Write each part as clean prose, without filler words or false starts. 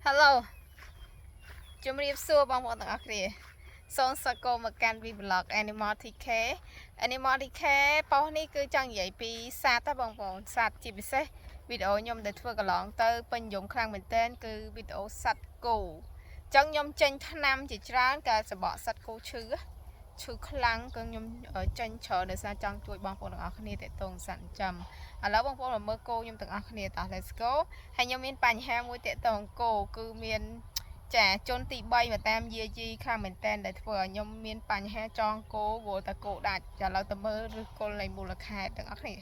Hello ជំរាបសួរបងប្អូនទាំងអស់គ្នាសូមស្វាគមន៍មកកាន់ Vlog Animal TK Animal TK ប៉ុស្តិ៍នេះគឺចង់និយាយពីសត្វតបងប្អូនសត្វជាពិសេសវីដេអូខ្ញុំដែលធ្វើកន្លងទៅពេញនិយមខ្លាំងមែនទែនគឺវីដេអូសត្វគោអញ្ចឹងខ្ញុំចេញថ្នាំជាច្រើនការសបកសត្វគោឈឺឈឺខ្លាំងគឺខ្ញុំចេញច្រើនដោយសារចង់ជួយបងប្អូនទាំងអស់គ្នាទាក់ទងសត្វចិញ្ចឹមឥឡូវបងប្អូនមកមើលគោខ្ញុំទាំងអស់គ្នាតោះ let's go ហើយខ្ញុំមានបញ្ហាមួយទាក់ទងគោគឺមានចាជនទី3មកតាមយាយីខ្លាំងមែនតែនដែលធ្វើឲ្យខ្ញុំមានបញ្ហាចងគោវល់តែគោដាច់ចាឥឡូវទៅមើលឫសគល់នៃមូលខេត្តទាំងអស់គ្នា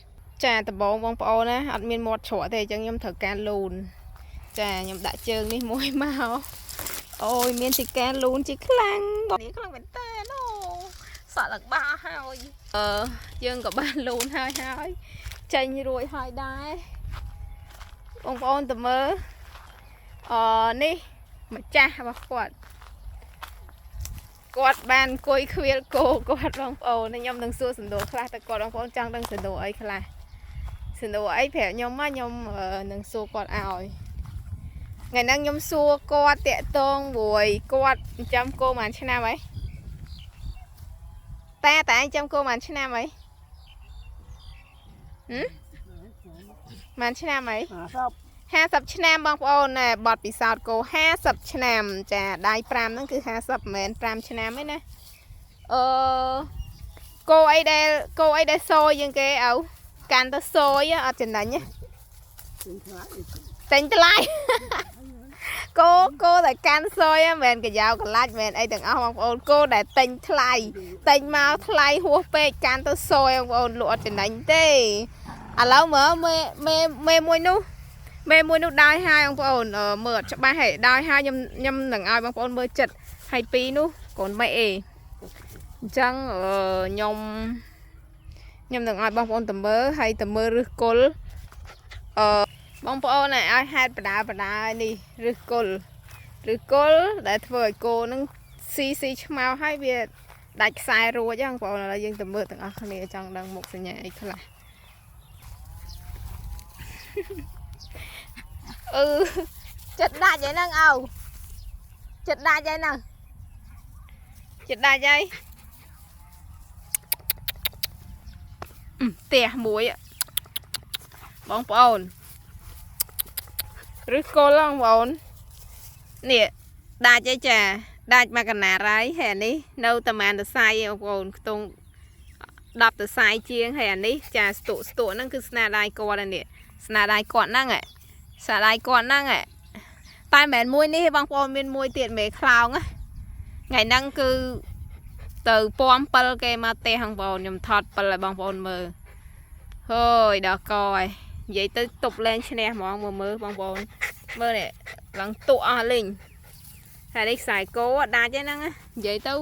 ចាដំបងបងប្អូនណាអត់មានមាត់ច្រកទេអញ្ចឹងខ្ញុំត្រូវការលូនចាខ្ញុំដាក់ជើងនេះមួយមកអូយមានជាការលូនជាខ្លាំងបងនេះខ្លាំងមែនតើអូសក់ឡើងបាហើយអឺយើងក៏បានលូនហើយហើយចេញរួចហើយដែរបងប្អូនទៅមើលអនេះម្ចាស់របស់គាត់គាត់បានអង្គុយខ្វៀលគោគាត់បងប្អូនខ្ញុំនឹងសួរសំណួរខ្លះទៅគាត់បងប្អូនចង់ដឹងសំណួរអីខ្លះសំណួរអីប្រាប់ខ្ញុំមកខ្ញុំនឹងសួរគាត់ឲ្យថ្ងៃហ្នឹងខ្ញុំសួរគាត់តាក់តងមួយគាត់ចិញ្ចឹមគោប៉ុន្មានឆ្នាំហើយតាតាឯងចាំគោប៉ុន្មានឆ្នាំហើយហឹមប៉ុន្មានឆ្នាំហើយ 50 50ឆ្នាំបងប្អូនណែបត់ពិសោធន៍គោ50ឆ្នាំចាដៃ5ហ្នឹងគឺ50មិនមែន5ឆ្នាំទេណាអឺគោអីដែលគោអីដែលសយជាងគេឪកាន់ទៅសយអត់ចំណេញទេ ទិញថ្លៃ តែញថ្លៃ គោគោដែលកាន់សយមិនមែនកយ៉ាវកលាច់មិនមែនអីទាំងអស់បងប្អូនគោដែលតែញថ្លៃតែញមកថ្លៃហួសពេកកាន់ទៅសយបងប្អូនលក់អត់ចំណេញទេឥឡូវមើលមេមេមេមួយនោះមេមួយនោះដើរហើយបងប្អូនអឺមើលអត់ច្បាស់ហេដើរហើយខ្ញុំខ្ញុំនឹងឲ្យបងប្អូនមើលចិត្តហើយពីរនោះកូនមេអេអញ្ចឹងអឺខ្ញុំខ្ញុំនឹងឲ្យបងប្អូនទៅមើលហើយទៅមើលឫសគល់អឺ បងប្អូនឲ្យហេតុបដាបដានេះឫសគល់ឫសគល់ដែលធ្វើឲ្យគោនឹងស៊ីស៊ីឆ្មៅហើយវាដាច់ខ្សែរួចហ្នឹងបងប្អូនឥឡូវយើងទៅមើលទាំងអស់គ្នាចង់ដឹងមុខសញ្ញាអីខ្លះអឺចិត្តដាច់ហើយហ្នឹងឪចិត្តដាច់ហើយហ្នឹងចិត្តដាច់ហើយអឺផ្ទះមួយបងប្អូន ឬគល់ហ្នឹងបងប្អូននេះដាច់ឯចាដាច់មកកណារហើយហើយអានេះនៅតែម៉ានតសៃឯងបងប្អូនខ្ទង់10តសៃជាងហើយអានេះចាស្តុស្តុហ្នឹងគឺស្នាដៃគាត់ហើយនេះស្នាដៃគាត់ហ្នឹងហ៎ស្នាដៃគាត់ហ្នឹងហ៎តែមិនមែនមួយនេះទេបងប្អូនមានមួយទៀតមេខ្លោងណាថ្ងៃហ្នឹងគឺទៅពំពិលគេមកផ្ទះហ្នឹងបងប្អូនខ្ញុំថតពិលឲ្យបងប្អូនមើលហើយដល់កហើយនិយាយទៅទប់លែងឈ្នះហ្មងមើលមើលបងប្អូនមើលនេះឡើងទក់អស់លីងហើយនេះខ្សែគោដាច់ហ្នឹងណានិយាយទៅ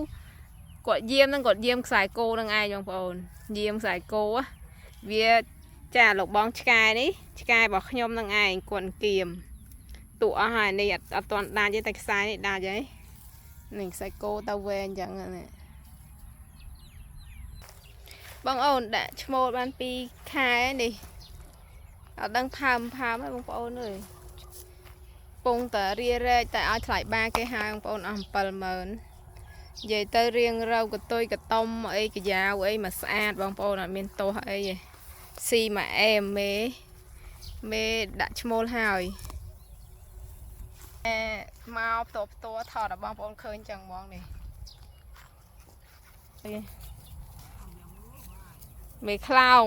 គាត់យាមហ្នឹងគាត់យាមខ្សែគោហ្នឹងឯងបងប្អូនយាមខ្សែគោវាចាលោកបងឆ្កែនេះឆ្កែរបស់ខ្ញុំហ្នឹងឯងគាត់គៀមទក់អស់ហើយនេះអត់អត់ទាន់ដាច់ទេតែខ្សែនេះដាច់ហើយនេះខ្សែគោទៅវែងអញ្ចឹងនេះបងអូនដាក់ឈ្មោលបាន2ខែនេះ អត់ដឹងផើមផើមហើយបងប្អូនអើយពងតែរារែកតែឲ្យថ្លៃបាគេហើយបងប្អូនអស់70000និយាយទៅរៀងរៅកតុយកតុំអីកាយ៉ាវអីមកស្អាតបងប្អូនអត់មានទោសអីទេស៊ីមកអែមមេមេដាក់ឈ្មោលហើយអែមកផ្ទាល់ផ្ទាល់ថតឲ្យបងប្អូនឃើញចឹងហ្មងនេះអីមេខ្លោង